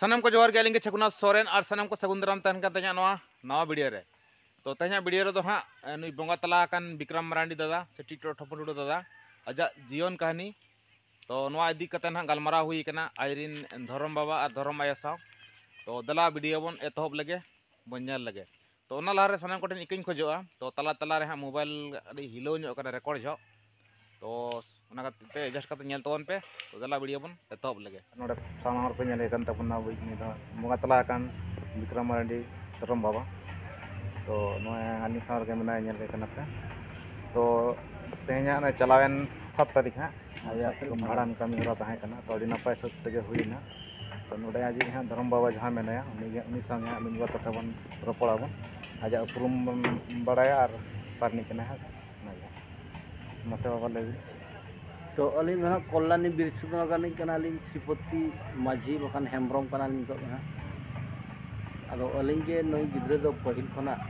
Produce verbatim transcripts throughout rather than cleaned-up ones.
ᱥᱟᱱᱟᱢ ᱠᱚ ᱡᱚᱦᱟᱨ ᱜᱮ, ᱟᱹᱞᱤᱧ ᱜᱮ ᱪᱷᱟᱠᱩᱱᱟᱛᱷ ᱥᱚᱨᱮᱱ, ᱟᱨ ᱥᱟᱱᱟᱢ ᱠᱚ ᱥᱟᱹᱜᱩᱱ ᱫᱟᱨᱟᱢ ᱛᱟᱦᱮᱱ ᱠᱟᱱ ᱛᱟᱦᱮᱸᱫ ᱱᱚᱣᱟ ᱱᱟᱣᱟ ᱵᱷᱤᱰᱤᱭᱳ ᱨᱮ᱾ ᱛᱚ ᱛᱮᱦᱮᱧᱟᱜ ᱵᱷᱤᱰᱤᱭᱳ ᱨᱮᱫᱚ ᱦᱟᱸᱜ ᱮ, ᱱᱩᱭ ᱵᱚᱸᱜᱟ ᱛᱟᱞᱟ ᱟᱠᱟᱱ ᱵᱤᱠᱨᱚᱢ ᱢᱟᱨᱟᱱᱰᱤ ᱫᱟᱫᱟ ᱥᱮ ᱴᱤᱠᱴᱚᱠ ᱴᱷᱚᱯᱚ ᱴᱩᱰᱩ ᱫᱟᱫᱟ ᱟᱡᱟᱜ ᱡᱤᱭᱚᱱ ᱠᱟᱹᱦᱱᱤ, ᱛᱚ ᱱᱚᱣᱟ ᱤᱫᱤ ᱠᱟᱛᱮ ᱦᱟᱸᱜ ᱜᱟᱞᱢᱟᱨᱟᱣ ᱦᱩᱭ ᱠᱟᱱᱟ ᱟᱡᱨᱤᱱ ᱫᱷᱚᱨᱚᱢ ᱵᱟᱵᱟ ᱟᱨ ᱫᱷᱚᱨᱚᱢ ᱟᱭᱳ ᱥᱟᱶ᱾ ᱛᱚ ᱫᱮᱞᱟ ᱵᱷᱤᱰᱤᱭᱳ ᱵᱚᱱ ᱮᱛᱚᱦᱚᱵ ᱞᱮᱜᱮ, ᱵᱚᱱ ᱧᱮᱞ ᱞᱮᱜᱮ᱾ ᱛᱚ ᱚᱱᱟ ᱞᱟᱦᱟᱨᱮ ᱥᱟᱱᱟᱢ ᱠᱚᱴᱷᱮᱱ ᱤᱠᱟᱹᱧ ᱠᱷᱚᱡᱚᱜᱼᱟ, ᱛᱚ ᱛᱟᱞᱟ ᱛᱟᱞᱟ ᱨᱮ ᱦᱟᱸᱜ ᱢᱳᱵᱟᱭᱤᱞ ᱟᱹᱰᱤ ᱦᱤᱞᱟᱹᱣ ᱧᱚᱜ ᱠᱟᱱᱟ ᱨᱮᱠᱚᱨᱰ ᱡᱚᱦᱚᱜ, ᱛᱚ ᱚᱱᱟ ᱠᱷᱟᱹᱛᱤᱨ ᱛᱮ ᱮᱰᱡᱟᱥᱴ ᱠᱟᱛᱮ ᱧᱮᱞ ᱛᱟᱵᱚᱱ ᱯᱮ᱾ ᱛᱚ ᱫᱮᱞᱟ ᱵᱷᱤᱰᱤᱭᱳ ᱵᱚᱱ ᱮᱛᱚᱦᱚᱵ ᱞᱮᱜᱮ᱾ ᱱᱚᱰᱮ ᱥᱟᱢᱟᱝ ᱦᱚᱲ ᱯᱮ ᱧᱮᱞᱮ ᱠᱟᱱ ᱛᱟᱵᱚᱱᱟ ᱟᱵᱚᱭᱤᱡ ᱱᱩᱭ ᱫᱚ ᱵᱚᱸᱜᱟ ᱛᱟᱞᱟ ᱟᱠᱟᱱ ᱵᱤᱠᱨᱚᱢ ᱢᱟᱨᱟᱱᱰᱤ ᱫᱷᱚᱨᱚᱢ ᱵᱟᱵᱟ᱾ ᱛᱚ ᱱᱚᱜᱼᱚᱭ ᱟᱹᱞᱤᱧ ᱥᱟᱶ ᱨᱮᱜᱮ ᱢᱮᱱᱟᱭᱟ, ᱧᱮᱞᱮ ᱠᱟᱱᱟ ᱯᱮ᱾ ᱛᱚ ᱛᱮᱦᱮᱧᱟᱜ ᱱᱚᱜᱼᱚᱭ ᱪᱟᱞᱟᱣᱮᱱ ᱥᱟᱛ ᱛᱟᱹᱨᱤᱠᱷ ᱦᱟᱸᱜ ᱟᱡᱟᱜ ᱥᱟᱛ ᱛᱟᱹᱨᱤᱠᱷ ᱵᱷᱟᱸᱰᱟᱱ ᱠᱟᱹᱢᱤ ᱦᱚᱨᱟ ᱛᱟᱦᱮᱸ ᱠᱟᱱᱟ, ᱛᱚ ᱟᱹᱰᱤ ᱱᱟᱯᱟᱭ ᱥᱟᱹᱛ ᱛᱮᱜᱮ ᱦᱩᱭᱱᱟ᱾ ᱛᱚ ᱱᱚᱰᱮ ᱟᱡᱤᱡ ᱦᱟᱸᱜ ᱫᱷᱚᱨᱚᱢ ᱵᱟᱵᱟ ᱡᱟᱦᱟᱸ ᱢᱮᱱᱟᱭᱟ, ᱩᱱᱤᱜᱮ, ᱩᱱᱤ ᱥᱟᱶ ᱜᱮ ᱦᱟᱸᱜ ᱢᱤᱫ ᱵᱟᱨ ᱠᱟᱛᱷᱟ ᱵᱚᱱ ᱨᱚᱯᱚᱲ ᱟᱵᱚᱱ, ᱟᱡᱟᱜ ᱩᱯᱨᱩᱢ ᱵᱚᱱ ᱵᱟᱲᱟᱭᱟ ᱟᱨ ᱚᱠᱟ ᱨᱤᱱᱤᱡ ᱠᱟᱱᱟᱭ ᱦᱟᱸᱜ ᱚᱱᱟᱜᱮ᱾ ᱢᱟᱥᱮ ᱵᱟᱵᱟ ᱞᱟᱹᱭ ᱵᱤᱱ᱾ ᱛᱚ ᱟᱹᱞᱤᱧ ᱫᱚ ᱦᱟᱸᱜ ᱠᱚᱞᱞᱟᱱᱤ ᱵᱤᱨᱥᱩᱫᱷᱱᱚᱜᱚᱨ ᱨᱤᱱᱤᱡ ᱠᱟᱱᱟᱞᱤᱧ, ᱥᱨᱤᱯᱚᱛᱤ ᱢᱟᱹᱡᱷᱤ ᱵᱟᱠᱷᱟᱱ ᱦᱮᱢᱵᱨᱚᱢ ᱠᱟᱱᱟᱞᱤᱧ ᱱᱤᱛᱚᱜ ᱫᱚ ᱦᱟᱸᱜ᱾ ᱟᱫᱚ ᱟᱹᱞᱤᱧ ᱜᱮ ᱱᱩᱭ ᱜᱤᱫᱽᱨᱟᱹ ᱫᱚ ᱯᱟᱹᱦᱤᱞ ᱠᱷᱚᱱᱟᱜ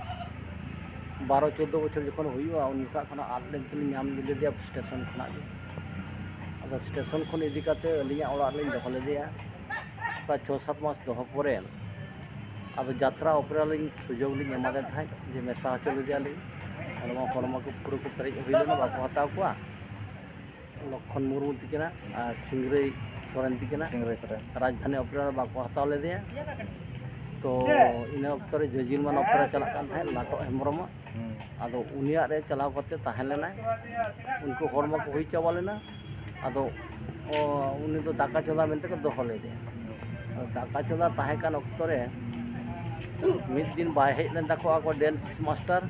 ᱵᱟᱨᱚ ᱪᱳᱫᱽᱫᱳ ᱵᱚᱪᱷᱚᱨ ᱡᱚᱠᱷᱚᱱ ᱦᱩᱭᱩᱜᱼᱟ, ᱩᱱ ᱡᱚᱠᱷᱚᱱ ᱠᱷᱚᱱᱟᱜ ᱟᱫ ᱞᱮᱱ ᱛᱮᱞᱤᱧ ᱧᱟᱢ ᱞᱮᱫᱮᱭᱟ ᱥᱴᱮᱥᱚᱱ ᱠᱷᱚᱱᱟᱜ ᱜᱮ᱾ ᱟᱫᱚ ᱥᱴᱮᱥᱚᱱ ᱠᱷᱚᱱ ᱤᱫᱤ ᱠᱟᱛᱮ ᱟᱹᱞᱤᱧᱟᱜ ᱚᱲᱟᱜ ᱨᱮᱞᱤᱧ ᱫᱚᱦᱚ ᱞᱮᱫᱮᱭᱟ᱾ ᱯᱨᱟᱭ ᱪᱷᱚ ᱥᱟᱛ ᱢᱟᱥ ᱫᱚᱦᱚ ᱯᱚᱨᱮ ᱟᱫᱚ ᱡᱟᱛᱨᱟ ᱚᱯᱮᱨᱟ ᱞᱤᱧ ᱥᱩᱡᱳᱜᱽ ᱞᱤᱧ ᱮᱢᱟᱫᱮ ᱛᱟᱦᱮᱸᱫ, ᱡᱮ ᱢᱮᱥᱟ ᱦᱚᱪᱚ ᱞᱮᱫᱮᱭᱟᱞᱤᱧ᱾ ᱦᱚᱲᱢᱚ, ᱦᱚᱲᱢᱚ ᱠᱚ ᱯᱩᱨᱟᱹ ᱠᱚ ᱯᱮᱨᱮᱡ ᱦᱩᱭ ᱞᱮᱱᱟ, ᱵᱟᱠᱚ ᱦᱟᱛᱟᱣ ᱠᱚᱣᱟ᱾ ᱞᱚᱠᱠᱷᱚᱱ ᱢᱩᱨᱢᱩ ᱛᱤᱠᱤᱱᱟᱜ ᱟᱨ ᱥᱤᱝᱨᱟᱹᱭ ᱥᱚᱨᱮᱱ ᱛᱤᱠᱤᱱᱟᱜ᱾ ᱥᱤᱝᱨᱟᱹᱭ ᱥᱚᱨᱮᱱ᱾ ᱨᱟᱡᱽᱫᱷᱟᱱᱤ ᱚᱯᱮᱨᱟ ᱨᱮ ᱵᱟᱠᱚ ᱦᱟᱛᱟᱣ ᱞᱮᱫᱮᱭᱟ᱾ ᱛᱚ ᱤᱱᱟᱹ ᱚᱠᱛᱚ ᱨᱮ ᱡᱚᱡᱤᱞᱢᱟᱱ ᱚᱯᱮᱨᱟ ᱪᱟᱞᱟᱜ ᱠᱟᱱ ᱛᱟᱦᱮᱸᱫ, ᱞᱟᱴᱚᱜ ᱦᱮᱢᱵᱨᱚᱢᱟᱜ᱾ ᱦᱩᱸ᱾ ᱟᱫᱚ ᱩᱱᱤᱭᱟᱜ ᱨᱮ ᱪᱟᱞᱟᱣ ᱠᱟᱛᱮ ᱛᱟᱦᱮᱸ ᱞᱮᱱᱟᱭ᱾ ᱩᱱᱠᱩ ᱦᱚᱲ ᱢᱟᱠᱚ ᱦᱩᱭ ᱪᱟᱵᱟ ᱞᱮᱱᱟ᱾ ᱟᱫᱚ ᱚ, ᱩᱱᱤ ᱫᱚ ᱫᱟᱠᱟ ᱪᱚᱸᱫᱟ ᱢᱮᱱᱛᱮ ᱠᱚ ᱫᱚᱦᱚ ᱞᱮᱫᱮᱭᱟ᱾ ᱟᱫᱚ ᱫᱟᱠᱟ ᱪᱚᱸᱫᱟ ᱛᱟᱦᱮᱸ ᱠᱟᱱ ᱚᱠᱛᱚ ᱨᱮ ᱢᱤᱫ ᱫᱤᱱ ᱵᱟᱭ ᱦᱮᱡ ᱞᱮᱱ ᱛᱟᱠᱚᱣᱟ ᱟᱠᱚ ᱰᱮᱱᱥ ᱢᱟᱥᱴᱟᱨ᱾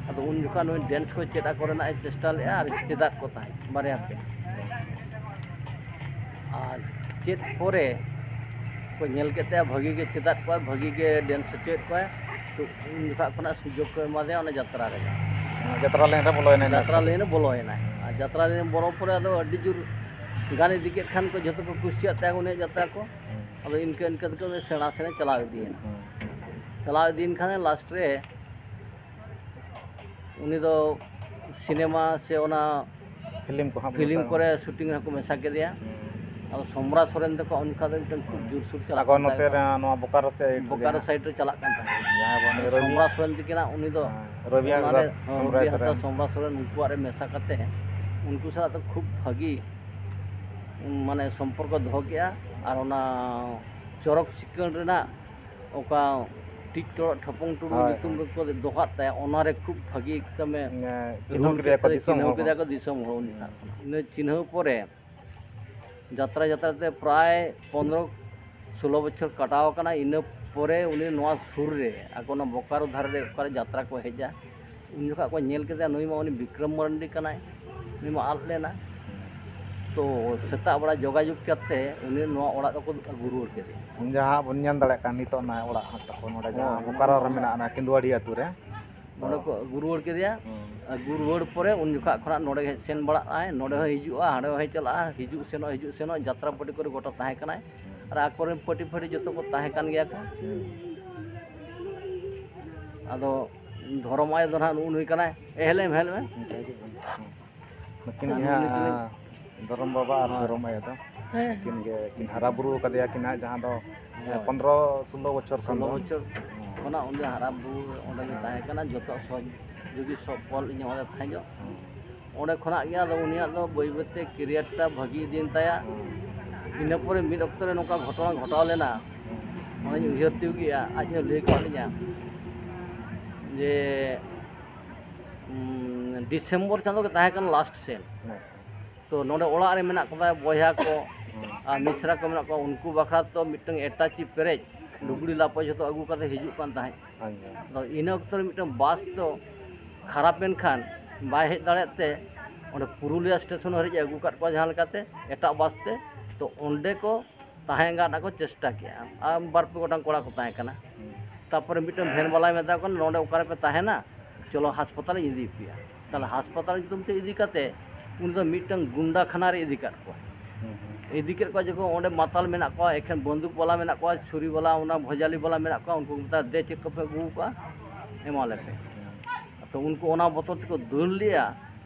ᱟᱫᱚ ᱩᱱ ᱡᱚᱠᱷᱚᱱ ᱱᱩᱭ ᱰᱮᱱᱥ ᱠᱚ ᱪᱮᱫ ᱟᱠᱚ ᱨᱮᱱᱟᱜ ᱮ ᱪᱮᱥᱴᱟ ᱞᱮᱫᱼᱟ ᱟᱨ ᱪᱮᱫᱟᱜ ᱠᱚ ᱛᱟᱦᱮᱸᱫ ᱵᱟᱨᱭᱟ ᱛᱮ᱾ ᱟᱨ ᱪᱮᱫ ᱯᱚᱨᱮ ᱠᱚ ᱧᱮᱞ ᱠᱮᱫ ᱛᱟᱭᱟ, ᱵᱷᱟᱹᱜᱤ ᱜᱮ ᱪᱮᱫᱟᱜ ᱠᱚᱣᱟᱭ, ᱵᱷᱟᱹᱜᱤ ᱜᱮ ᱰᱮᱱᱥ ᱦᱚᱪᱚᱭᱮᱫ ᱠᱚᱣᱟᱭ᱾ ᱛᱚ ᱩᱱ ᱡᱚᱠᱷᱚᱱ ᱠᱷᱚᱱᱟᱜ ᱥᱩᱡᱳᱜᱽ ᱠᱚ ᱮᱢᱟ ᱫᱮᱭᱟ ᱚᱱᱟ ᱡᱟᱛᱨᱟ ᱨᱮ᱾ ᱡᱟᱛᱨᱟ ᱞᱟᱭᱤᱱ ᱨᱮ ᱵᱚᱞᱚᱭᱮᱱᱟᱭ᱾ ᱡᱟᱛᱨᱟ ᱞᱟᱭᱤᱱ ᱨᱮ ᱵᱚᱞᱚᱭᱮᱱᱟᱭ᱾ ᱟᱨ ᱡᱟᱛᱨᱟ ᱞᱟᱭᱤᱱ ᱵᱚᱞᱚ ᱯᱚᱨᱮ ᱟᱫᱚ ᱟᱹᱰᱤ ᱡᱳᱨ ᱜᱟᱱ ᱤᱫᱤ ᱠᱮᱫ ᱠᱷᱟᱱ ᱠᱚ, ᱡᱷᱚᱛᱚ ᱠᱚ ᱠᱩᱥᱤᱭᱟᱜ ᱛᱟᱭᱟ ᱩᱱᱤᱭᱟᱜ ᱡᱟᱛᱨᱟ ᱠᱚ᱾ ᱦᱩᱸ᱾ ᱟᱫᱚ ᱤᱱᱠᱟᱹ ᱤᱱᱠᱟᱹ ᱛᱮᱜᱮ ᱩᱱᱤ ᱥᱮᱬᱟ ᱥᱮᱬᱟ ᱪᱟᱞᱟᱣ ᱤᱫᱤᱭᱮᱱᱟ᱾ ᱦᱩᱸ᱾ ᱪᱟᱞᱟᱣ ᱤᱫᱤᱭᱮᱱ ᱠᱷᱟᱱ ᱞᱟᱥᱴ ᱨᱮ ᱩᱱᱤ ᱫᱚ ᱥᱤᱱᱮᱢᱟ ᱥᱮ ᱚᱱᱟ ᱯᱷᱤᱞᱢ ᱠᱚᱦᱚᱸ ᱯᱷᱤᱞᱢ ᱵᱚᱞᱚ ᱠᱚᱨᱮ ᱥᱩᱴᱤᱝ ᱨᱮᱦᱚᱸ ᱠᱚ ᱢᱮᱥᱟ ᱠᱮᱫᱮᱭᱟ᱾ ᱦᱩᱸ᱾ ᱥᱚᱢᱨᱟ ᱥᱚᱨᱮᱱ ᱛᱟᱠᱚ ᱩᱱ ᱡᱚᱠᱷᱟᱡ ᱫᱚ ᱢᱤᱫᱴᱟᱝ ᱠᱷᱩᱵ ᱡᱳᱨᱥᱳᱨ ᱪᱟᱞᱟᱜ ᱟᱠᱚ ᱠᱟᱱ ᱱᱚᱛᱮ ᱛᱟᱦᱮᱸᱫ᱾ ᱨᱮ ᱱᱚᱣᱟ ᱵᱳᱠᱟᱨᱳ ᱥᱮᱫ ᱵᱳᱠᱟᱨᱳ ᱡᱟᱦᱟᱸ ᱥᱟᱭᱤᱰ ᱨᱮ ᱪᱟᱞᱟᱜ ᱠᱟᱱ ᱛᱟᱦᱮᱸᱫ᱾ ᱡᱟᱦᱟᱸ ᱵᱚᱱ ᱨᱚᱵᱤ, ᱥᱚᱢᱨᱟ ᱥᱚᱨᱮᱱ ᱛᱟᱹᱠᱤᱱᱟᱜ ᱩᱱᱤ ᱫᱚ ᱦᱮᱸ, ᱨᱚᱵᱤ ᱚᱱᱟ ᱨᱮ, ᱦᱟᱸᱥᱫᱟ, ᱦᱮᱸ, ᱥᱚᱢᱨᱟᱭ ᱨᱚᱵᱤ ᱦᱟᱸᱥᱫᱟ, ᱥᱚᱨᱮᱱ᱾ ᱥᱚᱢᱨᱟ ᱥᱚᱨᱮᱱ ᱩᱱᱠᱩᱣᱟᱜ ᱨᱮ ᱢᱮᱥᱟ ᱠᱟᱛᱮ ᱩᱱᱠᱩ ᱥᱟᱞᱟᱜ ᱫᱚ ᱠᱷᱩᱵ ᱵᱷᱟᱹᱜᱤ, ᱢᱟᱱᱮ, ᱥᱚᱢᱯᱚᱨᱠᱚ ᱫᱚᱦᱚ ᱠᱮᱜᱼᱟ᱾ ᱟᱨ ᱚᱱᱟ ᱪᱚᱨᱚᱠ ᱪᱤᱠᱟᱹᱬ ᱨᱮᱱᱟᱜ ᱚᱠᱟ ᱴᱤᱠ ᱴᱚᱲᱚᱜ ᱴᱷᱚᱯᱚᱝ ᱴᱩᱰᱩ ᱦᱳᱭ, ᱧᱩᱛᱩᱢ ᱦᱳᱭ᱾ ᱨᱮᱠᱚ ᱫᱚᱦᱚ ᱟᱫ ᱛᱟᱭᱟ, ᱚᱱᱟ ᱨᱮ ᱠᱷᱩᱵ ᱵᱷᱟᱹᱜᱤ ᱮᱠᱫᱚᱢᱮ ᱦᱮᱸ, ᱪᱤᱱᱦᱟᱹᱣ ᱨᱩᱞ ᱠᱮᱫᱮᱭᱟ ᱠᱮᱫ ᱠᱚ ᱛᱮ ᱫᱤᱥᱚᱢ ᱪᱤᱱᱦᱟᱹᱣ ᱦᱚᱲ ᱠᱮᱫᱮᱭᱟ ᱦᱚᱸ᱾ ᱠᱚ ᱫᱤᱥᱚᱢ ᱦᱚᱲ ᱩᱱ ᱡᱚᱠᱷᱟᱡ ᱠᱷᱚᱱᱟᱜ᱾ ᱤᱱᱟᱹ ᱪᱤᱱᱦᱟᱹᱣ ᱯᱚᱨᱮ ᱡᱟᱛᱨᱟ ᱡᱟᱛᱨᱟ ᱛᱮ ᱯᱨᱟᱭ ᱯᱚᱱᱨᱚ ᱥᱳᱞᱳ ᱵᱚᱪᱷᱚᱨ ᱠᱟᱴᱟᱣ ᱟᱠᱟᱱᱟ᱾ ᱤᱱᱟᱹ ᱯᱚᱨᱮ ᱩᱱᱤ ᱱᱚᱣᱟ ᱥᱩᱨ ᱨᱮ, ᱟᱠᱚ ᱚᱱᱟ ᱵᱳᱠᱟᱨᱳ ᱫᱷᱟᱨᱮ ᱨᱮ ᱚᱠᱟᱨᱮ ᱡᱟᱛᱨᱟ ᱠᱚ ᱦᱮᱡᱟ, ᱩᱱ ᱡᱚᱠᱷᱟᱡ ᱠᱚ ᱧᱮᱞ ᱠᱮᱫᱮᱭᱟ, ᱱᱩᱭ ᱢᱟ ᱩᱱᱤ ᱵᱤᱠᱨᱚᱢ ᱢᱟᱨᱟᱱᱰᱤ ᱠᱟᱱᱟᱭ, ᱱᱩᱭ ᱢᱟ ᱟᱫ ᱞᱮᱱᱟ᱾ ᱛᱚ ᱥᱮᱛᱟᱜ ᱵᱮᱲᱟ ᱡᱳᱜᱟᱡᱳᱜᱽ ᱠᱟᱛᱮ ᱩᱱᱤ ᱱᱚᱣᱟ ᱚᱲᱟᱜ ᱫᱚᱠᱚ ᱟᱹᱜᱩ ᱨᱩᱣᱟᱹᱲ ᱠᱮᱫᱮᱭᱟ᱾ ᱡᱟᱦᱟᱸ ᱵᱚᱱ ᱧᱮᱞ ᱫᱟᱲᱮᱭᱟᱜ ᱠᱟᱱ ᱱᱤᱛᱚᱜ ᱱᱚᱣᱟ ᱚᱲᱟᱜ ᱦᱚᱸ ᱛᱟᱠᱚ ᱱᱚᱰᱮ ᱡᱟᱦᱟᱸ ᱦᱳᱭ, ᱵᱳᱠᱟᱨᱳ ᱨᱮ ᱱᱚᱣᱟ ᱢᱮᱱᱟᱜᱼᱟ, ᱚᱱᱟ ᱠᱤᱸᱫᱩᱣᱟᱲᱤ ᱟᱹᱛᱩ ᱨᱮ᱾ ᱱᱚᱰᱮ ᱠᱚ ᱟᱹᱜᱩ ᱨᱩᱣᱟᱹᱲ ᱠᱮᱫᱮᱭᱟ᱾ ᱦᱩᱸ᱾ ᱟᱹᱜᱩ ᱨᱩᱣᱟᱹᱲ ᱯᱚᱨᱮ ᱩᱱ ᱡᱚᱠᱷᱟᱡ ᱠᱷᱚᱱᱟᱜ ᱱᱚᱰᱮ ᱦᱮᱡ ᱥᱮᱱ ᱵᱟᱲᱟᱜ ᱟᱭ, ᱱᱚᱰᱮ ᱦᱚᱸ ᱦᱤᱡᱩᱜᱼᱟ, ᱦᱟᱸᱰᱮ ᱦᱚᱸᱭ ᱪᱟᱞᱟᱜᱼᱟ, ᱦᱤᱡᱩᱜ ᱥᱮᱱᱚᱜ, ᱦᱤᱡᱩᱜ ᱥᱮᱱᱚᱜ, ᱡᱟᱛᱨᱟ ᱯᱟᱹᱴᱤ ᱠᱚᱨᱮ ᱜᱚᱴᱟ ᱛᱟᱦᱮᱸ ᱠᱟᱱᱟᱭ᱾ ᱦᱩᱸ᱾ ᱟᱨ ᱟᱠᱚᱨᱮᱱ ᱯᱟᱹᱴᱤ ᱯᱷᱟᱹᱴᱤ ᱡᱚᱛᱚ ᱠᱚ ᱛᱟᱦᱮᱸ ᱠᱟᱱ ᱜᱮᱭᱟ ᱠᱚ᱾ ᱦᱩᱸ᱾ ᱟᱫᱚ ᱫᱷᱚᱨᱚᱢ ᱟᱭᱳ ᱫᱚ ᱱᱟᱦᱟᱜ ᱱᱩᱜᱼᱩ ᱱᱩᱭ ᱠᱟᱱᱟᱭ᱾ ᱮ, ᱦᱮᱡ ᱞᱮᱢ, ᱦᱮᱡ ᱞᱮᱢᱮ᱾ ᱟᱪᱪᱷᱟ, ᱦᱤᱡᱩᱜ ᱵᱮᱱ᱾ ᱦᱩᱸ᱾ ᱱᱩᱠᱤᱱ ᱟᱨ ᱜᱮ ᱱᱩᱭ ᱦᱟᱸᱜ, ᱱᱩᱠᱤᱱ ᱫᱷᱚᱨᱚᱢ ᱵᱟᱵᱟ ᱟᱨ ᱦᱳᱭ᱾ ᱫᱷᱚᱨᱚᱢ ᱟᱭᱳ ᱫᱚ᱾ ᱦᱮᱸ᱾ ᱩᱱᱠᱤᱱ ᱜᱮ ᱠᱤᱱ ᱦᱟᱨᱟ ᱵᱩᱨᱩ ᱟᱠᱟᱫᱮᱭᱟ ᱠᱤᱱ ᱦᱟᱸᱜ, ᱡᱟᱦᱟᱸ ᱫᱚ, ᱦᱳᱭ᱾ ᱯᱚᱱᱨᱚ ᱥᱳᱞᱳ ᱵᱚᱪᱷᱚᱨ ᱠᱷᱚᱱ ᱥᱳᱞᱳ ᱫᱚ᱾ ᱵᱚᱪᱷᱚᱨ ᱦᱩᱸ᱾ ᱠᱷᱚᱱᱟᱜ ᱩᱱᱤ ᱦᱟᱨᱟ ᱵᱩᱨᱩ ᱚᱸᱰᱮ ᱜᱮ ᱦᱩᱸ᱾ ᱛᱟᱦᱮᱸ ᱠᱟᱱᱟ, ᱡᱚᱛᱚ ᱥᱚᱦᱚᱡᱳᱜᱤ ᱥᱚᱵ ᱵᱚᱞ ᱤᱧ ᱚᱸᱰᱮ ᱛᱟᱦᱮᱸ ᱧᱚᱜ᱾ ᱦᱩᱸ᱾ ᱚᱸᱰᱮ ᱠᱷᱚᱱᱟᱜ ᱜᱮ ᱟᱫᱚ ᱩᱱᱤᱭᱟᱜ ᱫᱚ ᱵᱟᱹᱭ ᱵᱟᱹᱭ ᱛᱮ ᱠᱮᱨᱤᱭᱟᱨ ᱴᱟ ᱵᱷᱟᱹᱜᱤ ᱤᱫᱤᱭᱮᱱ ᱛᱟᱭᱟ᱾ ᱦᱩᱸ᱾ ᱤᱱᱟᱹ ᱯᱚᱨᱮ ᱢᱤᱫ ᱚᱠᱛᱚ ᱨᱮ ᱱᱚᱝᱠᱟ ᱜᱷᱚᱴᱚᱱᱟ ᱜᱷᱚᱴᱟᱣ ᱞᱮᱱᱟ, ᱦᱩᱸ᱾ ᱚᱱᱟᱧ ᱩᱭᱦᱟᱹᱨ ᱛᱤᱭᱳᱜ ᱜᱮᱭᱟ, ᱟᱡ ᱦᱚᱸ ᱞᱟᱹᱭ ᱠᱟᱜ ᱞᱤᱧᱟ ᱡᱮ, ᱩᱸ, ᱰᱤᱥᱮᱢᱵᱚᱨ ᱪᱟᱸᱫᱳ ᱜᱮ ᱛᱟᱦᱮᱸ ᱠᱟᱱᱟ ᱞᱟᱥᱴ ᱥᱮᱱ᱾ ᱟᱪᱪᱷᱟ᱾ ᱛᱚ ᱱᱚᱰᱮ ᱚᱲᱟᱜ ᱨᱮ ᱢᱮᱱᱟᱜ ᱠᱚᱣᱟ ᱵᱚᱭᱦᱟ ᱠᱚ ᱦᱩᱸ᱾ ᱟᱨ ᱢᱤᱥᱨᱟ ᱠᱚ ᱢᱮᱱᱟᱜ ᱠᱚᱣᱟ, ᱩᱱᱠᱩ ᱵᱟᱠᱷᱨᱟ ᱛᱚ ᱢᱤᱫᱴᱟᱝ ᱮᱴᱟᱪᱤ ᱯᱮᱨᱮᱡ ᱦᱩᱸ᱾ ᱞᱩᱜᱽᱲᱤ ᱞᱟᱯᱚ ᱡᱷᱚᱛᱚ ᱟᱹᱜᱩ ᱠᱟᱛᱮ ᱦᱤᱡᱩᱜ ᱠᱟᱱ ᱛᱟᱦᱮᱸᱫ᱾ ᱟᱪᱪᱷᱟ᱾ ᱟᱫᱚ ᱤᱱᱟᱹ ᱚᱠᱛᱚ ᱨᱮ ᱢᱤᱫᱴᱟᱝ ᱵᱟᱥ ᱫᱚ ᱠᱷᱟᱨᱟᱯ ᱮᱱ ᱠᱷᱟᱱ ᱵᱟᱭ ᱦᱮᱡ ᱫᱟᱲᱮᱭᱟᱜ ᱛᱮ ᱚᱸᱰᱮ ᱯᱩᱨᱩᱞᱤᱭᱟᱹ ᱥᱴᱮᱥᱚᱱ ᱦᱟᱹᱨᱤᱡ ᱮ ᱟᱹᱜᱩ ᱠᱟᱫ ᱠᱚᱣᱟ ᱡᱟᱦᱟᱸ ᱞᱮᱠᱟᱛᱮ ᱮᱴᱟᱜ ᱵᱟᱥ ᱛᱮ᱾ ᱛᱚ ᱚᱸᱰᱮ ᱠᱚ ᱛᱟᱦᱮᱸ ᱜᱟᱱ ᱨᱮᱱᱟᱜ ᱠᱚ ᱪᱮᱥᱴᱟ ᱠᱮᱜᱼᱟ᱾ ᱟᱨ ᱵᱟᱨ ᱯᱮ ᱜᱚᱴᱟᱝ ᱠᱚᱲᱟ ᱠᱚ ᱛᱟᱦᱮᱸ ᱠᱟᱱᱟ᱾ ᱦᱩᱸ᱾ ᱛᱟᱨᱯᱚᱨᱮ ᱢᱤᱫᱴᱟᱝ ᱵᱷᱮᱱ ᱵᱟᱞᱟᱭ ᱢᱮᱛᱟ ᱠᱚ ᱠᱟᱱᱟ, "ᱱᱚᱰᱮ ᱚᱠᱟ ᱨᱮᱯᱮ ᱛᱟᱦᱮᱱᱟ? ᱪᱚᱞᱚ ᱦᱟᱥᱯᱟᱛᱟᱞ ᱤᱧ ᱤᱫᱤ ᱯᱮᱭᱟ᱾" ᱛᱟᱦᱞᱮ ᱦᱟᱥᱯᱟᱛᱟᱞ ᱧᱩᱛᱩᱢ ᱛᱮ ᱤᱫᱤ ᱠᱟᱛᱮ ᱩᱱᱤ ᱫᱚ ᱢᱤᱫᱴᱟᱝ ᱜᱩᱱᱰᱟ ᱠᱷᱟᱱᱟ ᱨᱮ ᱤᱫᱤ ᱠᱟᱫ ᱠᱚᱣᱟ᱾ ᱦᱩᱸ, ᱦᱩᱸ᱾ ᱤᱫᱤ ᱠᱮᱫ ᱠᱚᱣᱟ ᱡᱚᱠᱷᱚᱱ ᱚᱸᱰᱮ ᱢᱟᱛᱟᱞ ᱢᱮᱱᱟᱜ ᱠᱚᱣᱟ, ᱮᱠᱷᱮᱱ ᱵᱚᱱᱫᱩᱠ ᱵᱟᱞᱟ ᱢᱮᱱᱟᱜ ᱠᱚᱣᱟ, ᱪᱷᱩᱨᱤ ᱵᱟᱞᱟ, ᱚᱱᱟ ᱵᱷᱚᱡᱟᱞᱤ ᱵᱟᱞᱟ ᱢᱮᱱᱟᱜ ᱠᱚᱣᱟ, ᱩᱱᱠᱩ ᱠᱚ ᱢᱮᱛᱟᱭᱟ, "ᱫᱮ, ᱪᱮᱫ ᱠᱚᱯᱮ ᱟᱹᱜᱩ ᱠᱟᱜᱼᱟ? ᱮᱢᱟ ᱞᱮᱯᱮ᱾" ᱦᱩᱸ᱾ ᱛᱚ ᱩᱱᱠᱩ ᱚᱱᱟ ᱵᱚᱛᱚᱨ ᱛᱮᱠᱚ ᱫᱟᱹᱲ ᱞᱮᱜᱼᱟ᱾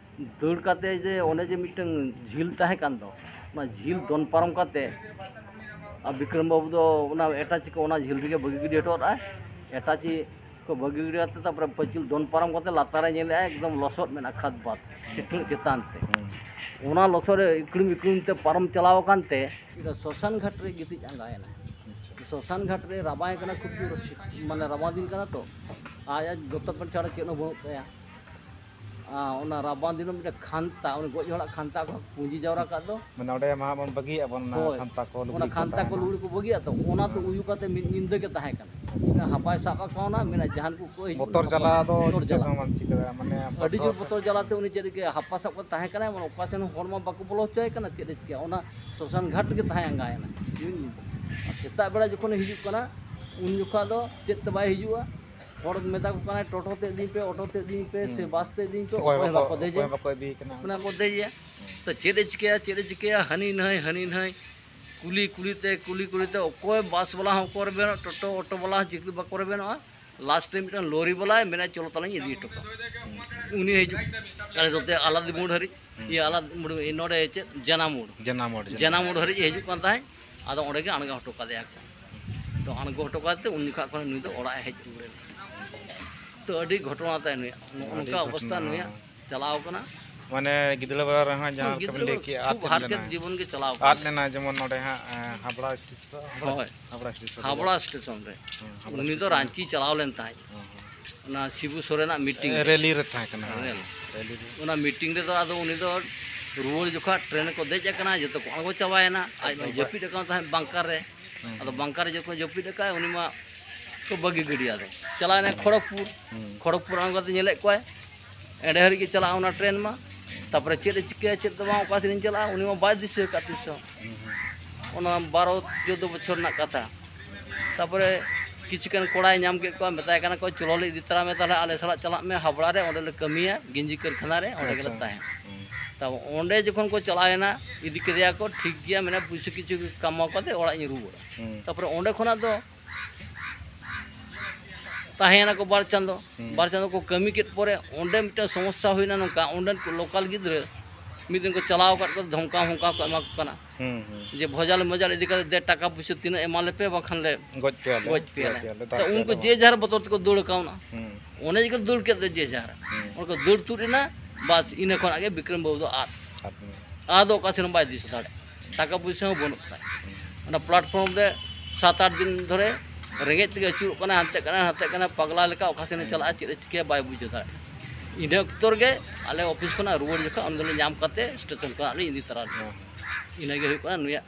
ᱫᱟᱹᱲ ᱠᱟᱛᱮ ᱡᱮ ᱚᱸᱰᱮ ᱡᱮ ᱢᱤᱫᱴᱟᱝ ᱡᱷᱤᱞ ᱛᱟᱦᱮᱸ ᱠᱟᱱ ᱫᱚ, ᱚᱱᱟ ᱡᱷᱤᱞ ᱫᱚᱱ ᱯᱟᱨᱚᱢ ᱠᱟᱛᱮ, ᱟᱨ ᱵᱤᱠᱨᱚᱢ ᱵᱟᱹᱵᱩ ᱫᱚ ᱚᱱᱟ ᱮᱴᱟᱪᱤ ᱠᱚ ᱚᱱᱟ ᱡᱷᱤᱞ ᱨᱮᱜᱮ ᱵᱟᱹᱜᱤ ᱜᱤᱰᱤ ᱦᱚᱴᱚ ᱠᱟᱜᱼᱟᱭ᱾ ᱮᱴᱟᱪᱤ ᱠᱚ ᱵᱟᱹᱜᱤ ᱜᱤᱰᱤ ᱠᱟᱛᱮ, ᱛᱟᱨᱯᱚᱨᱮ ᱯᱟᱹᱪᱤᱞ ᱫᱚᱱ ᱯᱟᱨᱚᱢ ᱠᱟᱛᱮ ᱞᱟᱛᱟᱨ ᱨᱮ ᱧᱮᱞᱮᱜᱼᱟᱭ ᱮᱠᱫᱚᱢ ᱞᱚᱥᱚᱫ ᱢᱮᱱᱟᱜᱼᱟ, ᱠᱷᱟᱫᱽ ᱵᱟᱫᱽ ᱥᱤᱴᱷᱟᱹ ᱪᱮᱛᱟᱱ ᱛᱮ᱾ ᱦᱩᱸ᱾ ᱚᱱᱟ ᱞᱚᱥᱚᱫ ᱨᱮ ᱤᱠᱲᱩᱢ ᱤᱠᱲᱩᱢ ᱛᱮ ᱯᱟᱨᱚᱢ ᱪᱟᱞᱟᱣ ᱟᱠᱟᱱ ᱛᱮ ᱥᱚᱥᱟᱱ ᱜᱷᱟᱴ ᱨᱮ ᱜᱤᱛᱤᱡ ᱟᱸᱜᱟᱭᱮᱱᱟᱭ᱾ ᱟᱪᱪᱷᱟ᱾ ᱥᱚᱥᱟᱱ ᱜᱷᱟᱴ ᱨᱮ ᱨᱟᱵᱟᱝ ᱠᱟᱱᱟ, ᱠᱷᱩᱵ ᱡᱳᱨ ᱥᱤᱛ-, ᱢᱟᱱᱮ ᱨᱟᱵᱟᱝ ᱫᱤᱱ ᱠᱟᱱᱟ ᱛᱚ, ᱟᱡ ᱟᱡ ᱫᱚᱛᱚ ᱯᱮᱱᱴ ᱪᱷᱟᱲᱟ ᱪᱮᱫ ᱦᱚᱸ ᱵᱟᱹᱱᱩᱜ ᱛᱟᱭᱟ᱾ ᱟᱨ ᱚᱱᱟ ᱨᱟᱵᱟᱝ ᱫᱤᱱ ᱢᱤᱫᱴᱮᱱ ᱠᱷᱟᱱᱛᱟ, ᱩᱱᱤ ᱜᱚᱡ ᱦᱚᱲᱟᱜ ᱠᱷᱟᱱᱛᱟ ᱠᱚ ᱯᱩᱸᱡᱤ ᱡᱟᱣᱨᱟ ᱠᱟᱜ ᱫᱚ᱾ ᱢᱟᱱᱮ ᱚᱸᱰᱮ ᱢᱟ ᱵᱚᱱ ᱵᱟᱹᱜᱤᱭᱟᱜ ᱵᱚᱱ ᱚᱱᱟ ᱦᱳᱭ᱾ ᱠᱷᱟᱱᱛᱟ ᱠᱚ, ᱚᱱᱟ ᱞᱩᱜᱽᱲᱤ ᱠᱚ ᱠᱷᱟᱱᱛᱟ ᱠᱚ ᱛᱟᱦᱮᱱᱟ᱾ ᱞᱩᱜᱽᱲᱤ ᱠᱚ ᱵᱟᱹᱜᱤᱭᱟᱜ ᱛᱚ, ᱚᱱᱟ ᱫᱚ ᱦᱮᱸ᱾ ᱩᱭᱩ ᱠᱟᱛᱮ ᱢᱤᱫ ᱧᱤᱫᱟᱹ ᱜᱮ ᱛᱟᱦᱮᱸ ᱠᱟᱱᱟ᱾ ᱟᱪᱪᱷᱟ᱾ ᱦᱟᱯᱟᱭ ᱥᱟᱵ ᱟᱠᱟᱫ ᱠᱚᱣᱟ, ᱚᱱᱟ ᱢᱮᱱᱟ ᱡᱟᱦᱟᱱ ᱠᱚ ᱠᱚ ᱦᱤᱡᱩᱜ ᱵᱚᱛᱚᱨ ᱠᱟᱱᱟ, ᱡᱟᱞᱟ ᱫᱚ ᱵᱚᱛᱚᱨ ᱪᱮᱫ ᱡᱟᱞᱟ᱾ ᱦᱚᱸ ᱵᱟᱢ ᱪᱤᱠᱟᱹ ᱫᱟᱲᱮᱭᱟᱜᱼᱟ, ᱢᱟᱱᱮ ᱟᱹᱰᱤ ᱡᱳᱨ ᱵᱚᱛᱚᱨ ᱡᱟᱞᱟᱛᱮ ᱩᱱᱤ ᱪᱮᱫ ᱞᱮᱠᱟ ᱦᱟᱯᱟ ᱥᱟᱵ ᱠᱟᱛᱮ ᱛᱟᱦᱮᱸ ᱠᱟᱱᱟᱭ, ᱢᱟᱱᱮ ᱚᱠᱟ ᱥᱮᱱ ᱦᱚᱸ ᱦᱚᱲ ᱢᱟ ᱵᱟᱠᱚ ᱵᱚᱞᱚ ᱦᱚᱪᱚᱭ ᱠᱟᱱᱟ, ᱪᱮᱫ ᱮ ᱪᱤᱠᱟᱹᱭᱟ? ᱚᱱᱟ ᱥᱚᱥᱟᱱ ᱜᱷᱟᱴ ᱨᱮᱜᱮ ᱛᱟᱦᱮᱸ ᱟᱸᱜᱟᱭᱮᱱᱟ ᱢᱤᱫ ᱧᱤᱫᱟᱹ᱾ ᱟᱨ ᱥᱮᱛᱟᱜ ᱵᱮᱲᱟ ᱡᱚᱠᱷᱚᱱᱮ ᱦᱤᱡᱩᱜ ᱠᱟᱱᱟ, ᱩᱱ ᱡᱚᱠᱷᱚᱱ ᱫᱚ ᱪᱮᱫ ᱛᱮ ᱵᱟᱭ ᱦᱤᱡᱩᱜᱼᱟ? ᱦᱚᱲ ᱢᱮᱛᱟ ᱠᱚ ᱠᱟᱱᱟᱭ, "ᱴᱳᱴᱳ ᱛᱮ ᱤᱫᱤᱧ ᱯᱮ, ᱚᱴᱳ ᱛᱮ ᱤᱫᱤᱧ ᱯᱮ, ᱥᱮ ᱦᱩᱸ᱾ ᱵᱟᱥ ᱛᱮ ᱤᱫᱤᱧ ᱯᱮ", ᱚᱠᱚᱭ ᱚᱠᱚᱭ ᱦᱚᱸ ᱵᱟᱠᱚ, ᱵᱟᱠᱚ ᱚᱠᱚᱭ ᱫᱮᱡᱮᱭᱟ᱾ ᱦᱚᱸ ᱵᱟᱠᱚ ᱤᱫᱤᱭᱮ ᱠᱟᱱᱟ᱾ ᱢᱟᱱᱮ ᱠᱚ ᱫᱮᱡᱮᱭᱟ᱾ ᱦᱩᱸ᱾ ᱛᱚ ᱪᱮᱫ ᱮ ᱪᱤᱠᱟᱹᱭᱟ, ᱪᱮᱫ ᱮ ᱪᱤᱠᱟᱹᱭᱟ, ᱦᱟᱹᱱᱤ ᱱᱟᱹᱭ, ᱦᱟᱹᱱᱤ ᱱᱟᱹᱭ, ᱠᱩᱞᱤ ᱠᱩᱞᱤ ᱛᱮ, ᱠᱩᱞᱤ ᱠᱩᱞᱤ ᱛᱮ, ᱚᱠᱚᱭ ᱵᱟᱥ ᱵᱟᱞᱟ ᱦᱚᱸ ᱵᱟᱠᱚ ᱨᱮᱵᱮᱱᱚᱜ, ᱴᱳᱴᱳ ᱚᱴᱳ ᱵᱟᱞᱟ ᱦᱚᱸ ᱪᱤᱠᱟᱹ ᱵᱟᱠᱚ ᱨᱮᱵᱮᱱᱚᱜᱼᱟ᱾ ᱞᱟᱥᱴ ᱨᱮ ᱢᱤᱫᱴᱟᱝ ᱞᱚᱨᱤ ᱵᱟᱞᱟᱭ ᱢᱮᱱᱟ, "ᱪᱚᱞᱚ ᱛᱟᱦᱞᱮᱧ ᱤᱫᱤ ᱦᱚᱴᱚ ᱠᱟᱜᱼᱟ᱾" ᱩᱱᱤ ᱦᱤᱡᱩᱜ, ᱟᱞᱮ ᱱᱚᱛᱮ ᱟᱞᱟᱫᱤ ᱢᱳᱲ ᱦᱟᱹᱨᱤᱡ, ᱦᱩᱸ᱾ ᱤᱭᱟᱹ, ᱟᱞᱟᱫᱤ ᱢᱳᱲ, ᱱᱚᱰᱮ ᱪᱮᱫ, ᱡᱟᱱᱟ ᱢᱳᱲ᱾ ᱡᱟᱱᱟ ᱢᱳᱲ, ᱡᱟᱱᱟ ᱡᱟᱱᱟ ᱢᱳᱲ᱾ ᱢᱳᱲ ᱦᱟᱹᱨᱤᱡ ᱮ ᱦᱤᱡᱩᱜ ᱠᱟᱱ ᱛᱟᱦᱮᱸᱫ, ᱟᱫᱚ ᱚᱸᱰᱮ ᱜᱮ ᱟᱬᱜᱟ ᱦᱚᱴᱚ ᱠᱟᱫᱮᱭᱟ ᱠᱚ᱾ ᱛᱚ ᱟᱬᱜᱚ ᱦᱚᱴᱚ ᱠᱟᱛᱮ ᱩᱱ ᱡᱚᱠᱷᱟᱜ ᱠᱷᱚᱱ ᱱᱩᱭ ᱫᱚ ᱚᱲᱟᱜ ᱮ ᱦᱮᱡ ᱨᱩᱣᱟᱹᱲ ᱮᱱᱟ᱾ ᱛᱚ ᱟᱹᱰᱤ ᱜᱷᱚᱴᱚᱱᱟ ᱛᱟᱭ ᱱᱩᱭᱟᱜ, ᱱᱚᱜᱼᱚ ᱟᱹᱰᱤ ᱱᱚᱝᱠᱟ ᱚᱵᱚᱥᱛᱟ ᱜᱷᱚᱴᱚᱱᱟ᱾ ᱱᱩᱭᱟᱜ ᱪᱟᱞᱟᱣ ᱠᱟᱱᱟ᱾ ᱢᱟᱱᱮ ᱜᱤᱫᱽᱨᱟᱹ ᱵᱮᱲᱟ ᱨᱮᱦᱚᱸ ᱡᱟᱦᱟᱸ ᱞᱮᱠᱟ ᱵᱤᱱ ᱜᱤᱫᱽᱨᱟᱹ ᱞᱟᱹᱭ ᱠᱮᱜᱼᱟ, ᱠᱷᱩᱵ ᱟᱫ ᱞᱮᱱᱟ᱾ ᱦᱟᱨᱠᱮᱛ ᱡᱤᱵᱚᱱ ᱜᱮ ᱪᱟᱞᱟᱣ ᱠᱟᱱᱟ᱾ ᱟᱫ ᱞᱮᱱᱟ, ᱡᱮᱢᱚᱱ ᱱᱚᱰᱮ ᱦᱟᱸᱜ, ᱮᱸ, ᱦᱟᱵᱲᱟ ᱥᱴᱮᱥᱚᱱ, ᱦᱳᱭ᱾ ᱦᱟᱵᱲᱟ ᱥᱴᱮᱥᱚᱱ ᱨᱮ᱾ ᱦᱟᱵᱲᱟ ᱥᱴᱮᱥᱚᱱ ᱨᱮ᱾ ᱦᱮᱸ, ᱦᱟᱵᱲᱟ ᱩᱱᱤ ᱫᱚ ᱥᱴᱮᱥᱚᱱ᱾ ᱨᱟᱸᱪᱤ ᱪᱟᱞᱟᱣ ᱞᱮᱱ ᱛᱟᱦᱮᱸᱫ᱾ ᱦᱮᱸ, ᱦᱮᱸ᱾ ᱚᱱᱟ ᱥᱤᱵᱩ ᱥᱚᱨᱮᱱᱟᱜ ᱢᱤᱴᱤᱝ ᱨᱮ᱾ ᱨᱮᱞᱤ ᱨᱮ ᱛᱟᱦᱮᱸ ᱠᱟᱱᱟ, ᱦᱮᱸ, ᱨᱮᱞ᱾ ᱨᱮᱞᱤ ᱨᱮ᱾ ᱚᱱᱟ ᱢᱤᱴᱤᱝ ᱨᱮᱫᱚ ᱟᱫᱚ ᱩᱱᱤ ᱫᱚ ᱨᱩᱣᱟᱹᱲ ᱡᱚᱠᱷᱟᱜ ᱴᱨᱮᱱ ᱨᱮᱠᱚ ᱫᱮᱡ ᱟᱠᱟᱱᱟ, ᱡᱚᱛᱚ ᱠᱚ ᱟᱬᱜᱚ ᱪᱟᱵᱟᱭᱮᱱᱟ᱾ ᱟᱡ ᱢᱟ ᱮᱠᱫᱚᱢ᱾ ᱡᱟᱹᱯᱤᱫ ᱟᱠᱟᱱ ᱛᱟᱦᱮᱸᱫ ᱵᱟᱝᱠᱟᱨ ᱨᱮ᱾ ᱦᱩᱸ, ᱟᱫᱚ ᱦᱩᱸ᱾ ᱵᱟᱝᱠᱟᱨ ᱨᱮ ᱡᱚᱠᱷᱚᱱ ᱡᱟᱹᱯᱤᱫ ᱟᱠᱟᱫ, ᱩᱱᱤ ᱢᱟ ᱠᱚ ᱵᱟᱹᱜᱤ ᱜᱤᱰᱤᱭᱟᱫᱮ᱾ ᱪᱟᱞᱟᱣᱮᱱᱟᱭ ᱠᱷᱚᱲᱚᱜᱽᱯᱩᱨ᱾ ᱦᱩᱸ᱾ ᱠᱷᱚᱲᱚᱜᱽᱯᱩᱨ ᱟᱬᱜᱚ ᱠᱟᱛᱮ ᱧᱮᱞᱮᱫ ᱠᱚᱣᱟᱭ, ᱮᱸᱰᱮ ᱦᱟᱹᱨᱤᱡ ᱜᱮ ᱪᱟᱞᱟᱜᱼᱟ ᱚᱱᱟ ᱴᱨᱮᱱ ᱢᱟ᱾ ᱛᱟᱯᱚᱨᱮ ᱪᱮᱫ ᱮ ᱪᱤᱠᱟᱹᱭᱟ, ᱪᱮᱫ ᱫᱚ ᱵᱟᱝ, ᱚᱠᱟ ᱥᱮᱫ ᱤᱧ ᱪᱟᱞᱟᱜᱼᱟ, ᱩᱱᱤ ᱢᱟ ᱵᱟᱭ ᱫᱤᱥᱟᱹ ᱟᱠᱟᱫ ᱛᱤᱥ ᱦᱚᱸ᱾ ᱦᱩᱸ, ᱦᱩᱸ᱾ ᱚᱱᱟ ᱵᱟᱨᱚ ᱪᱳᱫᱽᱫᱳ ᱵᱚᱪᱷᱚᱨ ᱨᱮᱱᱟᱜ ᱠᱟᱛᱷᱟ᱾ ᱛᱟᱯᱚᱨᱮ ᱠᱤᱪᱷᱩ ᱜᱟᱱ ᱠᱚᱲᱟᱭ ᱧᱟᱢ ᱠᱮᱫ ᱠᱚᱣᱟ, ᱢᱮᱛᱟᱭ ᱠᱟᱱᱟ ᱠᱚ, "ᱪᱚᱞᱚ ᱞᱮ ᱤᱫᱤ ᱛᱟᱨᱟ ᱢᱮ, ᱛᱟᱦᱞᱮ ᱟᱞᱮ ᱥᱟᱞᱟᱜ ᱪᱟᱞᱟᱜ ᱢᱮ ᱦᱟᱵᱲᱟ ᱨᱮ, ᱚᱸᱰᱮ ᱞᱮ ᱠᱟᱹᱢᱤᱭᱟ, ᱜᱮᱧᱡᱤ ᱠᱟᱹᱨᱠᱷᱟᱱᱟ ᱨᱮ, ᱚᱸᱰᱮ ᱜᱮᱞᱮ ᱟᱪᱪᱷᱟ᱾ ᱛᱟᱦᱮᱱᱟ᱾" ᱦᱩᱸ᱾ ᱛᱟᱵᱚ ᱚᱸᱰᱮ ᱡᱚᱠᱷᱚᱱ ᱠᱚ ᱪᱟᱞᱟᱣᱮᱱᱟ, ᱤᱫᱤ ᱠᱮᱫᱮᱭᱟ ᱠᱚ, ᱴᱷᱤᱠ ᱜᱮᱭᱟ, ᱢᱮᱱᱟ, ᱯᱩᱭᱥᱟᱹ ᱠᱤᱪᱷᱩ ᱠᱟᱢᱟᱣ ᱠᱟᱛᱮ ᱚᱲᱟᱜ ᱤᱧ ᱨᱩᱣᱟᱹᱲᱟ᱾ ᱦᱩᱸ᱾ ᱛᱟᱯᱚᱨᱮ ᱚᱸᱰᱮ ᱠᱷᱚᱱᱟᱜ ᱫᱚ ᱛᱟᱦᱮᱸᱭᱮᱱᱟ ᱠᱚ ᱵᱟᱨ ᱪᱟᱸᱫᱚ᱾ ᱦᱩᱸ᱾ ᱵᱟᱨ ᱪᱟᱸᱫᱚ ᱠᱚ ᱠᱟᱹᱢᱤ ᱠᱮᱫ ᱯᱚᱨᱮ ᱚᱸᱰᱮ ᱢᱤᱫᱴᱟᱝ ᱥᱚᱢᱚᱥᱥᱟ ᱦᱩᱭᱱᱟ ᱱᱚᱝᱠᱟ, ᱚᱸᱰᱮᱱ ᱠᱚ ᱞᱳᱠᱟᱞ ᱜᱤᱫᱽᱨᱟᱹ ᱢᱤᱫ ᱫᱤᱱ ᱠᱚ ᱪᱟᱞᱟᱣ ᱟᱠᱟᱫ ᱠᱚ, ᱫᱷᱚᱢᱠᱟᱣ ᱦᱚᱢᱠᱟᱣ ᱠᱚ ᱮᱢᱟ ᱠᱚ ᱠᱟᱱᱟ᱾ ᱦᱩᱸ, ᱦᱩᱸ᱾ ᱡᱮ ᱵᱷᱚᱡᱟᱞ ᱢᱚᱡᱟᱞ ᱤᱫᱤ ᱠᱟᱛᱮ, "ᱫᱮ, ᱴᱟᱠᱟ ᱯᱩᱭᱥᱟᱹ ᱛᱤᱱᱟᱹᱜ ᱮᱢᱟ ᱞᱮᱯᱮ, ᱵᱟᱝᱠᱷᱟᱱ ᱞᱮ ᱜᱚᱡ ᱯᱮᱭᱟᱞᱮ, ᱜᱚᱡ ᱯᱮᱭᱟᱞᱮ, ᱯᱮᱭᱟᱞᱮ, ᱫᱟᱜ ᱛᱚ ᱯᱮᱭᱟᱞᱮ ᱩᱱᱠᱩ ᱵᱟᱝ᱾ ᱡᱮ ᱡᱟᱦᱟᱨ ᱵᱚᱛᱚᱨ ᱛᱮᱠᱚ ᱫᱟᱹᱲ ᱠᱟᱣᱱᱟ᱾ ᱦᱩᱸ᱾ ᱚᱱᱮ ᱡᱮᱠᱚ ᱫᱟᱹᱲ ᱠᱮᱫ ᱫᱚ ᱡᱮ ᱡᱟᱦᱟᱨ᱾ ᱦᱩᱸ᱾ ᱚᱱᱟ ᱠᱚ ᱫᱟᱹᱲ ᱛᱩᱫ ᱮᱱᱟ, ᱵᱟᱥ, ᱤᱱᱟᱹ ᱠᱷᱚᱱᱟᱜ ᱜᱮ ᱵᱤᱠᱨᱚᱢ ᱵᱟᱹᱵᱩ ᱫᱚ ᱟᱫ᱾ ᱟᱫ ᱮᱱᱟ᱾ ᱟᱫᱚ ᱚᱠᱟ ᱥᱮᱫ ᱦᱚᱸ ᱵᱟᱭ ᱫᱤᱥᱟᱹ ᱫᱟᱲᱮᱭᱟᱜᱼᱟ᱾ ᱴᱟᱠᱟ ᱯᱩᱭᱥᱟᱹ ᱦᱚᱸ ᱵᱟᱹᱱᱩᱜ ᱛᱟᱭ᱾ ᱦᱩᱸ᱾ ᱚᱱᱟ platform ᱨᱮ ᱥᱟᱛ ᱟᱴ ᱫᱤᱱ ᱫᱷᱚᱨᱮ ᱨᱮᱸᱜᱮᱡ ᱛᱮᱜᱮ ᱟᱹᱪᱩᱨᱚᱜ ᱠᱟᱱᱟᱭ, ᱦᱟᱱᱛᱮ ᱠᱟᱱᱟᱭ, ᱦᱟᱱᱛᱮ ᱠᱟᱱᱟᱭ, ᱯᱟᱜᱽᱞᱟ ᱞᱮᱠᱟ ᱚᱠᱟ ᱥᱮᱫ ᱮ ᱦᱩᱸ᱾ ᱪᱟᱞᱟᱜᱼᱟ, ᱪᱮᱫ ᱮ ᱪᱤᱠᱟᱹᱭᱟ, ᱵᱟᱭ ᱵᱩᱡᱷᱟᱹᱣ ᱫᱟᱲᱮᱭᱟᱜᱼᱟ᱾ ᱤᱱᱟᱹ ᱚᱠᱛᱚ ᱨᱮᱜᱮ ᱟᱞᱮ ᱚᱯᱷᱤᱥ ᱠᱷᱚᱱᱟᱜ ᱨᱩᱣᱟᱹᱲ ᱡᱚᱠᱷᱚᱱ ᱩᱱᱤ ᱫᱚᱞᱮ ᱧᱟᱢ ᱠᱟᱛᱮ ᱥᱴᱮᱥᱚᱱ ᱠᱷᱚᱱᱟᱜ ᱞᱮ ᱤᱫᱤ ᱛᱟᱨᱟ ᱞᱮᱫᱮᱭᱟ᱾ ᱦᱮᱸ᱾ ᱤᱱᱟᱹᱜᱮ ᱦᱩᱭᱩᱜ ᱠᱟᱱᱟ ᱱᱩᱭᱟᱜ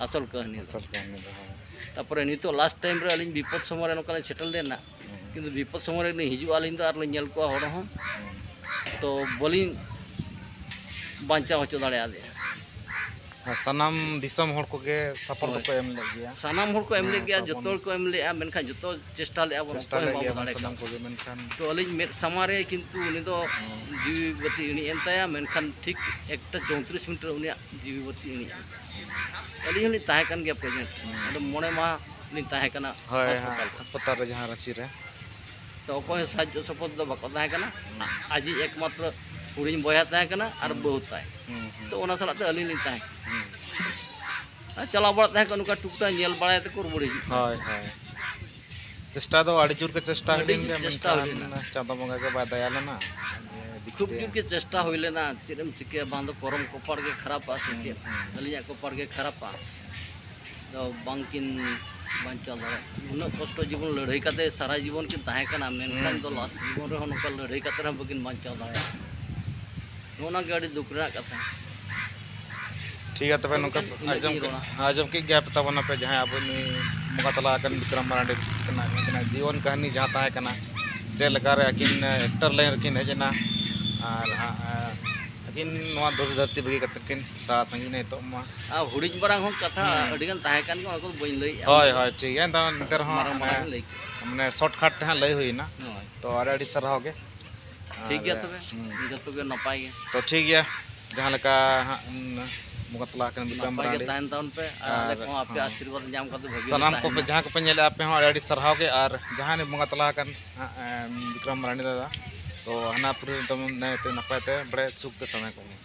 ᱟᱥᱚᱞ ᱠᱟᱹᱦᱱᱤ ᱫᱚ᱾ ᱟᱥᱚᱞ ᱠᱟᱹᱦᱱᱤ ᱫᱚ, ᱦᱳᱭ᱾ ᱛᱟᱯᱚᱨᱮ ᱱᱤᱛᱚᱜ last time ᱨᱮ ᱟᱹᱞᱤᱧ ᱵᱤᱯᱚᱫ ᱥᱚᱢᱚᱭ ᱨᱮ ᱱᱚᱝᱠᱟ ᱞᱤᱧ ᱥᱮᱴᱮᱨ ᱞᱮᱱᱟ, ᱦᱩᱸ᱾ ᱠᱤᱱᱛᱩ ᱵᱤᱯᱚᱫ ᱥᱚᱢᱚᱭ ᱨᱮ ᱞᱤᱧ ᱦᱤᱡᱩᱜᱼᱟ ᱟᱹᱞᱤᱧ ᱫᱚ, ᱟᱨ ᱞᱤᱧ ᱧᱮᱞ ᱠᱚᱣᱟ ᱦᱚᱲ ᱦᱚᱸ, ᱦᱩᱸ᱾ ᱛᱚ ᱵᱟᱹᱞᱤᱧ ᱵᱟᱧᱪᱟᱣ ᱦᱚᱪᱚ ᱫᱟᱲᱮᱭᱟᱫᱮᱭᱟ᱾ ᱟᱨ ᱥᱟᱱᱟᱢ ᱫᱤᱥᱚᱢ ᱦᱚᱲ ᱠᱚᱜᱮ support ᱦᱳᱭ᱾ ᱫᱚᱠᱚ ᱮᱢ ᱞᱮᱫ ᱜᱮᱭᱟ᱾ ᱥᱟᱱᱟᱢ ᱦᱚᱲ ᱠᱚ ᱮᱢ ᱞᱮᱫ ᱦᱮᱸ, ᱜᱮᱭᱟ, ᱛᱟᱵᱚᱱ ᱡᱚᱛᱚ ᱦᱚᱲ ᱠᱚ ᱮᱢ ᱞᱮᱫᱼᱟ, ᱢᱮᱱᱠᱷᱟᱱ ᱡᱚᱛᱚ ᱪᱮᱥᱴᱟ ᱞᱮᱫᱼᱟ ᱵᱚᱱ, ᱪᱮᱥᱴᱟ ᱚᱠᱚᱭ ᱦᱚᱸ ᱞᱮᱫ ᱵᱟᱵᱚ ᱜᱮᱭᱟ ᱵᱚᱱ ᱫᱟᱲᱮ ᱥᱟᱱᱟᱢ ᱠᱟᱣᱫᱟ᱾ ᱠᱚᱜᱮ, ᱢᱮᱱᱠᱷᱟᱱ ᱛᱚ ᱟᱹᱞᱤᱧ ᱢᱮᱫ ᱥᱟᱢᱟᱝ ᱨᱮ ᱠᱤᱱᱛᱩ ᱩᱱᱤ ᱫᱚ ᱦᱩᱸ᱾ ᱡᱤᱣᱤ ᱵᱟᱹᱛᱤ ᱤᱬᱤᱡ ᱮᱱ ᱛᱟᱭᱟ, ᱢᱮᱱᱠᱷᱟᱱ ᱴᱷᱤᱠ ᱮᱠᱴᱟ ᱪᱳᱭᱛᱨᱤᱥ ᱢᱤᱱᱤᱴ ᱨᱮ ᱩᱱᱤᱭᱟᱜ ᱡᱤᱣᱤ ᱵᱟᱹᱛᱤ ᱤᱬᱤᱡ ᱮᱱ ᱛᱟᱭᱟ᱾ ᱟᱹᱞᱤᱧ ᱦᱚᱸᱞᱤᱧ ᱛᱟᱦᱮᱸ ᱠᱟᱱ ᱜᱮᱭᱟ present᱾ ᱦᱩᱸ᱾ ᱟᱫᱚ ᱢᱚᱬᱮ ᱢᱟᱦᱟ ᱞᱤᱧ ᱛᱟᱦᱮᱸ ᱠᱟᱱᱟ ᱦᱳᱭ, ᱦᱳᱭ, ᱦᱟᱥᱯᱟᱛᱟᱞ ᱨᱮ᱾ ᱦᱟᱥᱯᱟᱛᱟᱞ ᱨᱮ ᱡᱟᱦᱟᱸ ᱨᱟᱺᱪᱤ ᱨᱮ᱾ ᱛᱚ ᱚᱠᱚᱭ ᱦᱚᱸ ᱥᱟᱦᱟᱡᱽᱡᱚ ᱥᱚᱯᱚᱦᱚᱫ ᱫᱚ ᱵᱟᱠᱚ ᱛᱟᱦᱮᱸ ᱠᱟᱱᱟ᱾ ᱦᱩᱸ᱾ ᱟᱡᱤᱡ ᱮᱠᱢᱟᱛᱨᱚ ᱦᱩᱰᱤᱧ ᱵᱚᱭᱦᱟ ᱛᱟᱦᱮᱸ ᱠᱟᱱᱟ ᱟᱨ ᱦᱩᱸ᱾ ᱵᱟᱹᱦᱩ ᱛᱟᱭ᱾ ᱦᱩᱸ, ᱦᱩᱸ᱾ ᱛᱚ ᱚᱱᱟ ᱥᱟᱞᱟᱜ ᱛᱮ ᱟᱹᱞᱤᱧ ᱞᱤᱧ ᱛᱟᱦᱮᱸ ᱠᱟᱱᱟ᱾ ᱦᱩᱸ᱾ ᱟᱨ ᱪᱟᱞᱟᱣ ᱵᱟᱲᱟᱜ ᱛᱟᱦᱮᱸ ᱠᱟᱱᱟ ᱱᱚᱝᱠᱟ ᱴᱩᱠ ᱴᱟᱠ ᱧᱮᱞ ᱵᱟᱲᱟᱭ ᱛᱮᱠᱚ ᱨᱩᱣᱟᱹᱲ ᱦᱤᱡᱩᱜ ᱛᱟᱦᱮᱸ ᱦᱳᱭ, ᱠᱟᱱᱟ᱾ ᱦᱳᱭ᱾ ᱪᱮᱥᱴᱟ ᱫᱚ ᱟᱹᱰᱤ ᱡᱳᱨ ᱜᱮ ᱪᱮᱥᱴᱟ ᱟᱹᱰᱤ ᱦᱩᱭ ᱞᱮᱱ ᱡᱳᱨ ᱜᱮᱭᱟ, ᱪᱮᱥᱴᱟ ᱦᱩᱭ ᱢᱮᱱᱠᱷᱟᱱ ᱞᱮᱱᱟ᱾ ᱪᱟᱸᱫᱚ ᱵᱚᱸᱜᱟ ᱜᱮ ᱵᱟᱭ ᱫᱟᱭᱟ ᱞᱮᱱᱟ᱾ ᱡᱮ ᱠᱷᱩᱵ ᱫᱤᱠᱛᱮ ᱡᱳᱨ ᱜᱮ ᱪᱮᱥᱴᱟ ᱦᱩᱭ ᱞᱮᱱᱟ, ᱪᱮᱫ ᱮᱢ ᱪᱤᱠᱟᱹᱭᱟ, ᱵᱟᱝ ᱫᱚ ᱠᱚᱨᱚᱢ ᱠᱚᱯᱟᱲ ᱜᱮ ᱠᱷᱟᱨᱟᱯᱟ ᱥᱮ ᱦᱩᱸ, ᱪᱮᱫ? ᱦᱩᱸ᱾ ᱟᱹᱞᱤᱧᱟᱜ ᱠᱚᱯᱟᱲ ᱜᱮ ᱠᱷᱟᱨᱟᱯᱟ᱾ ᱫᱚ ᱵᱟᱝᱠᱤᱱ ᱵᱟᱧᱪᱟᱣ ᱫᱟᱲᱮᱭᱟᱜ᱾ ᱩᱱᱟᱹᱜ ᱠᱚᱥᱴᱚ ᱡᱤᱵᱚᱱ ᱞᱟᱹᱲᱦᱟᱹᱭ ᱠᱟᱛᱮ ᱥᱟᱨᱟ ᱡᱤᱵᱚᱱ ᱠᱤᱱ ᱛᱟᱦᱮᱸ ᱠᱟᱱᱟ, ᱢᱮᱱᱠᱷᱟᱱ ᱦᱩᱸ, ᱫᱚ ᱦᱩᱸ᱾ Last ᱡᱤᱵᱚᱱ ᱨᱮᱦᱚᱸ ᱱᱚᱝᱠᱟ ᱞᱟᱹᱲᱦᱟᱹᱭ ᱠᱟᱛᱮ ᱨᱮᱦᱚᱸ ᱵᱟᱹᱠᱤᱱ ᱵᱟᱧᱪᱟᱣ ᱫᱟᱲᱮᱭᱟᱜᱼᱟ᱾ ᱱᱚᱜᱼᱚ ᱱᱚᱣᱟ ᱜᱮ ᱟᱹᱰᱤ ᱫᱩᱠ ᱨᱮᱱᱟᱜ ᱠᱟᱛᱷᱟ᱾ ᱴᱷᱤᱠ ᱜᱮᱭᱟ, ᱛᱚᱵᱮ ᱛᱚᱵᱮ ᱱᱚᱝᱠᱟ ᱠᱷᱟᱱ ᱤᱱᱟᱹᱜ ᱟᱸᱡᱚᱢ ᱜᱤᱧ ᱠᱮᱫ, ᱨᱚᱲᱟ᱾ ᱟᱸᱡᱚᱢ ᱠᱮᱫ ᱜᱮᱭᱟ ᱯᱮ ᱛᱟᱵᱚᱱ ᱟᱯᱮ ᱡᱟᱦᱟᱸᱭ ᱟᱵᱚ ᱱᱩᱭ ᱵᱚᱸᱜᱟ ᱛᱟᱞᱟ ᱟᱠᱟᱱ ᱵᱤᱠᱨᱚᱢ ᱢᱟᱨᱟᱱᱰᱤ ᱛᱟᱹᱠᱤᱱᱟᱜ, ᱩᱱᱠᱤᱱᱟᱜ ᱡᱤᱭᱚᱱ ᱠᱟᱹᱦᱱᱤ ᱡᱟᱦᱟᱸ ᱛᱟᱦᱮᱸ ᱠᱟᱱᱟ, ᱪᱮᱫ ᱞᱮᱠᱟ ᱨᱮ ᱟᱹᱠᱤᱱ actor line ᱨᱮᱠᱤᱱ ᱦᱮᱡ ᱮᱱᱟ ᱟᱨ ᱦᱟᱸᱜ, ᱟᱹᱠᱤᱱ ᱱᱚᱣᱟ ᱫᱷᱩᱲᱤ ᱫᱷᱟᱹᱨᱛᱤ ᱵᱟᱹᱜᱤ ᱠᱟᱛᱮ ᱠᱤᱱ ᱥᱟᱦᱟ ᱥᱟᱺᱜᱤᱧ ᱮᱱᱟ ᱱᱤᱛᱚᱜ ᱢᱟ᱾ ᱟᱨ ᱦᱩᱰᱤᱧ ᱢᱟᱨᱟᱝ ᱦᱚᱸ ᱠᱟᱛᱷᱟ ᱦᱩᱸ᱾ ᱟᱹᱰᱤ ᱜᱟᱱ ᱛᱟᱦᱮᱸ ᱠᱟᱱ ᱜᱮᱭᱟ, ᱚᱱᱟ ᱠᱚᱫᱚ ᱵᱟᱹᱧ ᱞᱟᱹᱭᱮᱜᱼᱟ᱾ ᱦᱳᱭ, ᱦᱳᱭ, ᱴᱷᱤᱠ ᱜᱮᱭᱟ᱾ ᱮᱱᱛᱮ ᱮᱱᱛᱮ ᱨᱮᱦᱚᱸ ᱢᱟᱨᱟᱝ ᱢᱟᱱᱮ, ᱢᱟᱨᱟᱝ ᱤᱧ ᱞᱟᱹᱭ ᱠᱮᱜᱼᱟ᱾ ᱢᱟᱱᱮ shortcut ᱛᱮ ᱦᱟᱸᱜ ᱞᱟᱹᱭ ᱦᱩᱭᱱᱟ᱾ ᱦᱳᱭ᱾ ᱛᱚ ᱟᱹᱰᱤ ᱟᱹᱰᱤ ᱥᱟᱨᱦᱟᱣ ᱜᱮ᱾ ᱴᱷᱤᱠ ᱜᱮᱭᱟ ᱟᱨ, ᱛᱚᱵᱮ, ᱦᱩᱸ᱾ ᱡᱚᱛᱚ ᱜᱮ ᱱᱟᱯᱟᱭ ᱜᱮ᱾ ᱛᱚ ᱴᱷᱤᱠ ᱜᱮᱭᱟ, ᱡᱟᱦᱟᱸ ᱞᱮᱠᱟ ᱦᱟᱸᱜ, ᱩᱸ, ᱵᱚᱸᱜᱟ ᱛᱟᱞᱟ ᱟᱠᱟᱱ ᱵᱤᱠᱨᱚᱢ ᱱᱟᱯᱟᱭ ᱜᱮ ᱢᱟᱨᱟᱱᱰᱤ᱾ ᱛᱟᱦᱮᱱ ᱛᱟᱵᱚᱱ ᱯᱮ, ᱟᱨ ᱟᱞᱮ ᱟᱨ, ᱠᱚᱦᱚᱸ ᱟᱯᱮᱭᱟᱜ ᱦᱚᱸ᱾ ᱟᱥᱤᱨᱵᱟᱫᱽ ᱧᱟᱢ ᱠᱟᱛᱮ ᱵᱷᱟᱹᱜᱤ ᱞᱮ ᱥᱟᱱᱟᱢ ᱠᱚᱯᱮ, ᱛᱟᱦᱮᱱᱟ᱾ ᱡᱟᱦᱟᱸ ᱠᱚᱯᱮ ᱧᱮᱞᱮᱫᱼᱟ, ᱟᱯᱮ ᱦᱚᱸ ᱟᱹᱰᱤ ᱟᱹᱰᱤ ᱥᱟᱨᱦᱟᱣ ᱜᱮ, ᱟᱨ ᱡᱟᱦᱟᱸᱭ ᱵᱚᱸᱜᱟ ᱛᱟᱞᱟ ᱟᱠᱟᱱ ᱦᱟᱸᱜ, ᱮᱸ, ᱵᱤᱠᱨᱚᱢ ᱢᱟᱨᱟᱱᱰᱤ ᱫᱟᱫᱟ, ᱛᱚ ᱦᱟᱱᱟ ᱯᱩᱨᱤ ᱫᱚᱢᱮ ᱱᱟᱭᱛᱮ ᱱᱟᱯᱟᱭ ᱛᱮ ᱵᱟᱲᱮ ᱥᱩᱠ ᱛᱮ ᱛᱟᱦᱮᱸ ᱠᱚᱜ ᱢᱟ᱾